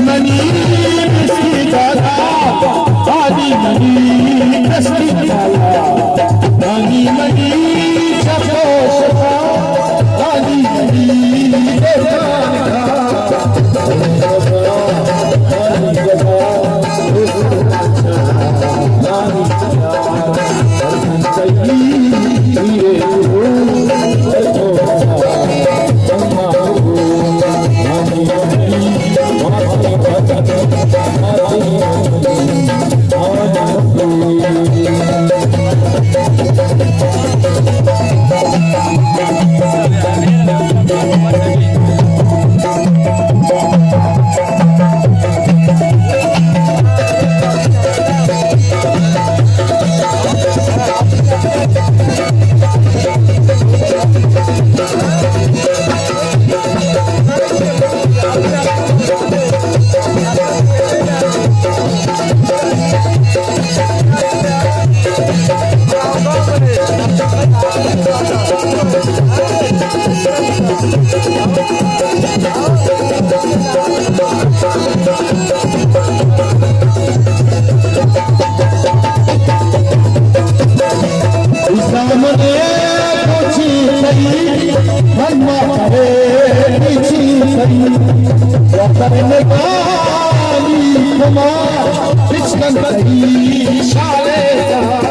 منی مسکین دادا، دانی منی مسکین دادا، دانی منی چپ و شتا، دانی منی دردان کا، دانی دادا، دانی دادا، دانی دادا۔ زامنے پوچی تئی، من ما پرے پیچی تئی، وطن نگانی کمار، بچکن تئی شالے جہاں۔